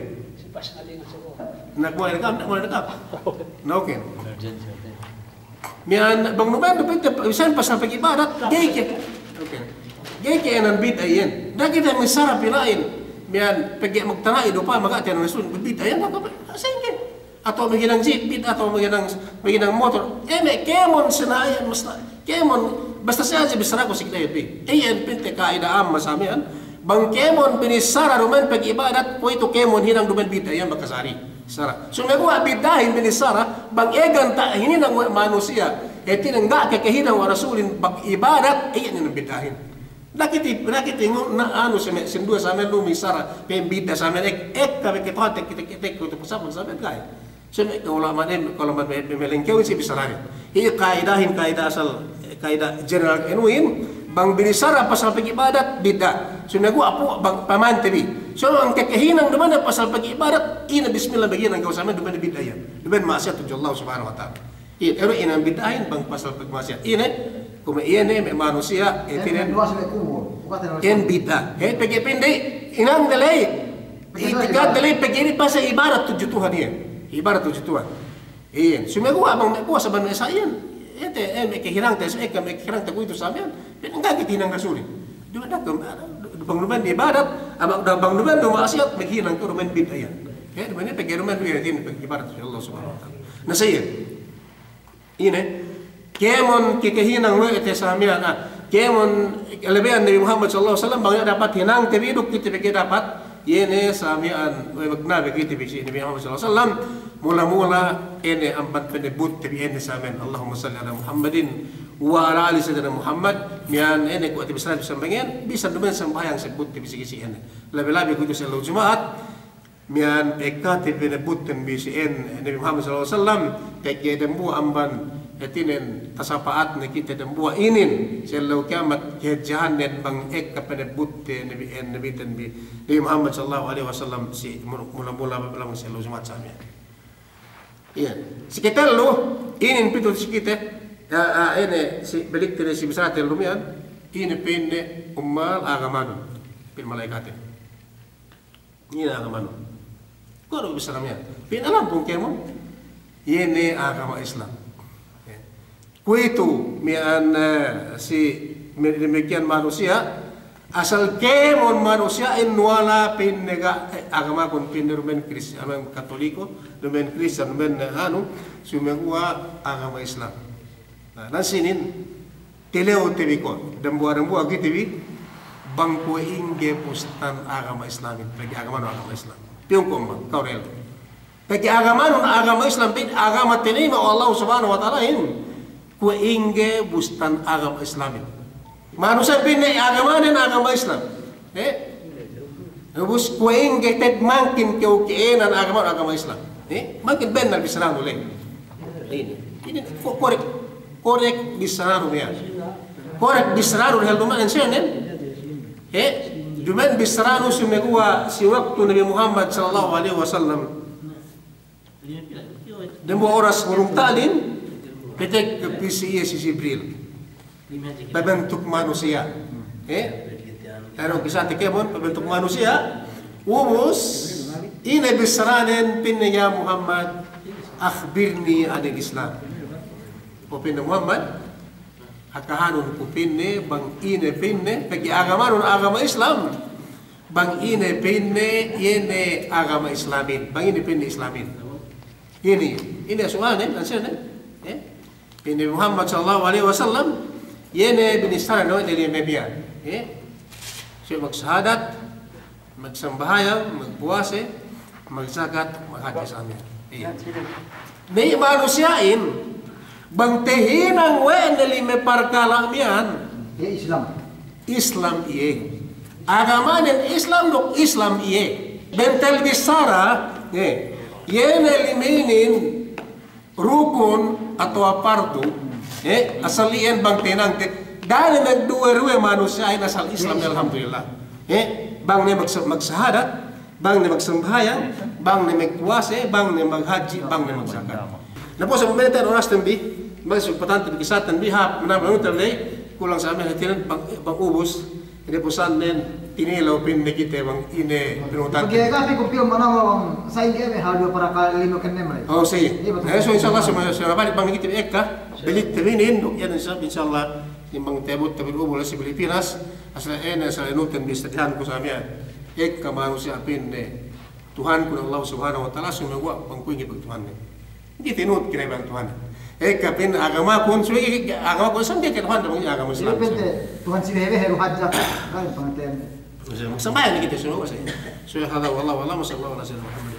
Na kuwe' iyan kam, na kuwe' iyan kam. Na, okay. Miya'an bang duma'in du pa'inte, bisan pasal pag'ibadat, ga'i ke. Okay. Ga'i ke inan bid'a iyan. Da'a kite missara pina'in. Miya'an pegge' magtana'i du pa, maga' tiyan Rasul, bid'a iyan, na kuwe' iyan. Sa'ingge. Atawa maghinang jeep, bid'a, atawa maghinang, maghinang motor. Eh, me' kēmon sina'i, basta, kēmon, basta siye hadja bissaraku si kite bi. Eh, iyan pa'inte ka'ida amma sa miya'an. Bang kēmon binissara duma'in pag'ibadat, kuwe'itu kēmon hinang duma'in bid'a iyan makajari. Sara. Sumeguwa' bid'ahin binissara, bang iye ganta' hininang we' manusiya', hātinen ga' kekehinang we' Rasulin pag'ibadat, iye ne bid'ahin. Da'a kite, da'a kite ngu-, na anu sime-, sinduwe sa miya'an lu missara, pa'in bid'a sa miya'an ek-, ekka me' ketuhante kite, kite, kite, kutu pasapun sa miya'an ga'i. Sime' ka'ulama'an, ka'ulama'an me', me', me' lengkewin si bissarahin. Iye ka'idahin, ka'ida asal, ka'ida general enuhin, bang binissara pasal pag'ibadat, bid'a. Sumeguwa' pu, bang payamante bi. So, bang kekehinang duma'in pasal pag'ibadat, ine bismillah maghinang kew sa miya'an duma'in bid'a iyan. Duma'in ma'asiyat tudju Allah Subhanahu wa Ta'ala. Iye, eru ine bid'ahin bang pasal pagma'asiyat. Ine, kume' iye ne me' manusiya', eh, iye, tinen, iye bid'a. Eh, pegge' pa'inde, hinangde ley. Itikadde ley pegge' inin pasal ibadat tudju Tuhan iye. Ibadat tudju Tuhan. Iyan, sumeguwa' bang me' puwas bang me' sa iyan. Ete, eh, me' kehinangte, ekka me' kehinangte kuwe'itu sa miya'an. Pa'in ga' kite hinang Rasulin. Duma'in, bang duma'in ibadat, bang duma'in du ma'asiyat, maghinang kew duma'in bid'a iyan. Eh, duma'in pegge' duma'in du iyan, pegge' ibadat tudju Allah Subhanahu wa Ta'ala. Na sa iyan. Ine, kēmon kekehinang we' te sa miya'an, ah, kēmon labeyan Nabi Muhammad sallallahu alaihi wasallam, bang niya' dapat hinangte bi duk kite bi ga'i dapat, iye ne sa miya'an, we' magnabi kite bi si Nabi Muhammad sallallahu alaihi wasallam, mula-mula ine amban penebutte bi ine sa miya'an, Allahumma salli ala Muhammadin Wa ala ali sayyidina Muhammad, miya'an ine kuwe' te bissara bi sambahayang, bisan duma'in sambahayang sebbut te bi si kisi ine. Labi-labi kuwe'itu si ellew Juma'at, miya'an pekka te bi nebbut te bi si en Nabi Muhammad sallallahu alaihi wasallam, pegge' dembuwa' amban hātinen tasapa'at ne kite dembuwa' inin, si ellew kiyamat kehejjahannen bang ekka penebbut te Nabi en, Nabi ten bi, Nabi Muhammad sallallahu alaihi wasallam si mula-mula lamang si ellew Juma'at sa miya'an. Iye. Si katellu, inin pitu si kite, ya, ah, ine, si balik te si bissara tellu miya'an, ine pa'inne ummal agamanun, pa'in mala'ikatin. Ine agamanun. Kuwe' du bissara miya'an. Pa'in alam pung kēmon, iye ne agama Islam. Ya. Kuwe'itu miya'an, eh, si me-, damikiyan manusiya', asal kēmon manusiya'in wala' pa'inne ga', eh, agamakun pa'inne duma'in Kris-, duma'in Katoliko, duma'in Kristiyan, duma'in, eh, anu, sumeguwa' agama Islam. Na, nan sinin, tilew te bi ko', dembuwa'-dembuwa' kite bi, bang kuwe' ingge bustan agama Islamin, pegge' agamanun agama Islam. Piyungku' umma, ka'u rel. Pegge' agamanun agama Islam, pa'in agama tinayma' we' Allah Subhanahu wa Ta'alahin, kuwe' ingge bustan agama Islamin. Manusiya' pa'inne agamanen agama Islam. Eh? Ubus kuwe' ingge te'ed mangkin kew ke'enan agamanun agama Islam. Eh? Mangkin bennal bissaranu le. Inin. Inin ko-, korek, korek bissaranu miya'an. Korek bissaranu hel duma'in sinen. Eh? Duma'in bissaranu sumeguwa' si waktu Nabi Muhammad sallallahu alaihi wasallam. Dembuwa' oras ngurung ta'lin, petek ke pī si iye si Jibril. Pabentuk manusiya'. Eh? Ero kisah te kēmon, pabentuk manusiya'. Ubus, ine bissaranen pa'inne, "Ya Muhammad, akhbirni anil Islam." O pa'inne Muhammad, akahanun ku pa'inne, bang ine pa'inne, pegge' agamanun agama Islam. Bang ine pa'inne, iye ne agama Islamin. Bang ine pa'inne Islamin. Ine, ine su'alnen, answernen. Eh? Pa'in Nabi Muhammad sallallahu alaihi wasallam, iye ne binissara ne we' ne lime miya'an. Eh? Subey magsahadat, magsambahayang, magpuwase, magjakat, maghadji sa miya'an. Iye. Me' manusiya'in, bang tahinang we' ne lime parkala' miya'an. Iye Islam. Islam iye. Agamanen Islam duk Islam iye. Bentel bissara, eh, iye ne lime inin rukun atawa pardu, eh, asal iyan bang tahinangte, da'a ne magduwe-ruwe manusiya'in asal Islam, alhamdulillah. Eh, bang ne magsa-, magsahadat, bang ne magsambahayang, bang ne magpuwase, bang ne maghadji, bang ne magjakat. Na puwas sa mabete' orasten bi, maksud patante bi kisaten bi, hāp, manang manutang ley, kulang sa amin hātinen bang, bang ubus, ine puwasanen, tinilew pa'inne kite bang ine pinutan. Pegge' ga'i ku piyu manang bang sa'ingge me' hal duwe parakala' lime kenne me'. Oh, si. Iye, betul. Eh, so, insya Allah, sa, sa, balik bang kite ekka, balik te bi inin, duk iyan, insya, insya Allah, bang ta'abut te bi ubus si Pilipinas, asal ine, asal inuten bi sadihan ku sa miya'an. Ekka manusiya' pa'inne Tuhankun Allah Subhanahu wa Ta'ala, sumeguwa' bang kuwe' ingge pagtuhannen. Ga'i tinut kite bang Tuhan. Ekka pa'in agamakun, sumeguwa' agamakun, sangke ke Tuhan, bang agama Islam. Iye pa'inte, Tuhan si behe-behe du hadja. Kan pangateyan. Sambahayang kite sumeguwa' sa. Subey hadha wallahu a'lam, wa sallallahu ala sayyidina Muhammad.